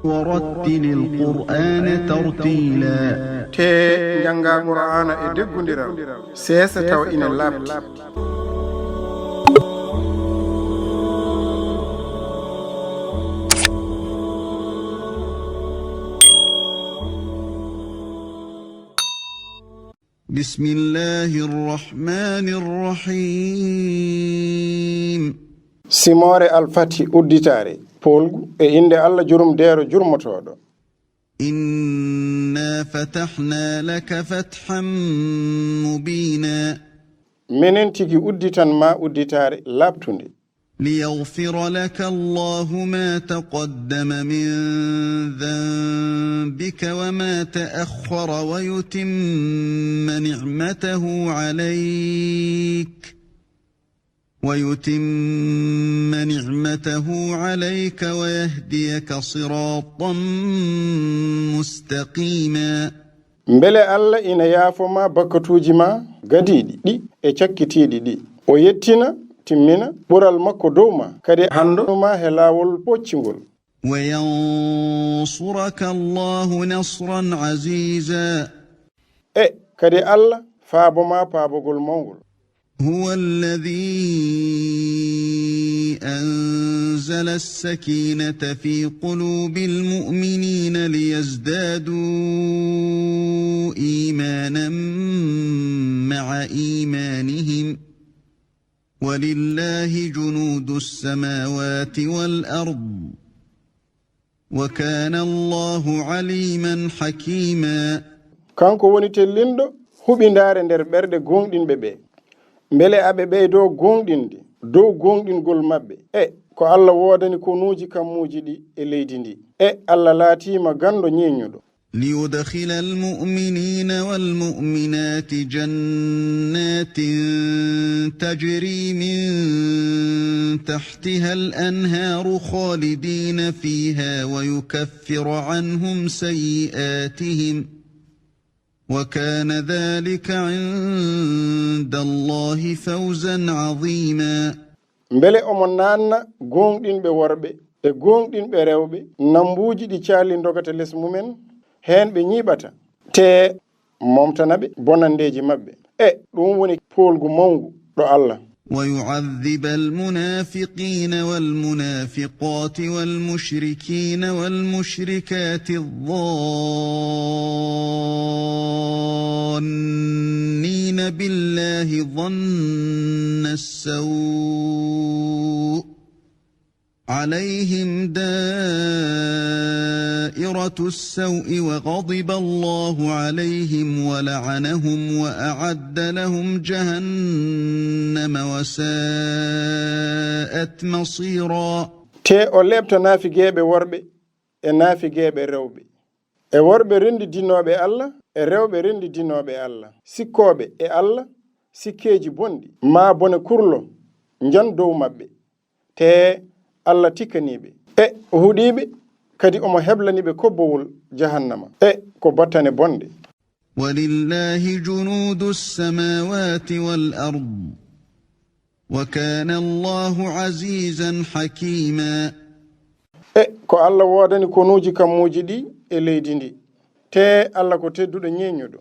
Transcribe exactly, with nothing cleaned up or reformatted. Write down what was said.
ورتل القرآن ترتيلا. Te njannga Qur'aana e deggundiral, seesa tawa ina laaɓti. بسم الله الرحمن الرحيم. Simoore Alfati udditaare, poolgu, e innde Alla jurumdeero jurmotooɗo. إنا فتحنا لك فتحا مبينا. Menen tigi udditan ma udditaare laaɓtunde. ليغفر لك الله ما تقدم من ذنبك وما تأخر ويتم نعمته عليك، ويتم نعمته عليك ويهديك صراطا مستقيما. Mbele Alla ina yaafo ma bakkatuuji ma gadiiɗi ɗi e cakkitiiɗi ɗi. O yettina, timmina, ɓural makko dow ma, kadi hando ma he laawol poccingol. وينصرك الله نصرا عزيزا. E kadi Alla faabo ma paabogol mawngol. هو الذي أنزل السكينة في قلوب المؤمنين ليزدادوا إيمانا مع إيمانهم، ولله جنود السماوات والأرض، وكان الله عليما حكيما. Kanko woni tellinɗo huɓindaare nder ɓerɗe gooŋɗinɓe ɓe, mbele aɓe ɓeydo gooŋɗinde dow gooŋɗingol maɓɓe. E ko Alla woodani konuuji kammuuji ɗi e leydi ndi. E Alla laatiima ganndo ñeeñuɗo. ليدخل المؤمنين والمؤمنات جنات تجري من تحتها الأنهار خالدين فيها ويكفر عنهم سيئاتهم، وكان ذلك عند الله فوزا عظيما. Mbele omo naanna gooŋɗinɓe worɓe e gooŋɗinɓe rewɓe nambuuji ɗi caali ndogata les mumen, heen ɓe ñiiɓata, te momtana ɓe bonanndeeji maɓɓe. E ɗum woni poolgu mawngu ɗo Alla. ويعذب المنافقين والمنافقات والمشركين والمشركات الظانين بالله ظن السوء، عليهم دائرة السوء وغضب الله عليهم ولعنهم وأعد لهم جهنم وساءت مصيرا. Te o leɓta naafigeeɓe worɓe e naafigeeɓe rewɓe, e worɓe renndidinooɓe Alla e rewɓe renndidinooɓe Alla, sikkooɓe e Alla sikkeeji bonɗi, maa bone kurlo njan dow maɓɓe. Te Alla tikkanii ɓe. E o huɗii ɓe, kadi omo heblani ɓe kobbowol jahannama. E ko battane bonɗe. ولله جنود السماوات والأرض، وكان الله عزيزا حكيما. E ko Alla woodani konuuji kammuuji ɗi e leydi ndi. Te Alla ko tedduɗo ñeeñuɗo.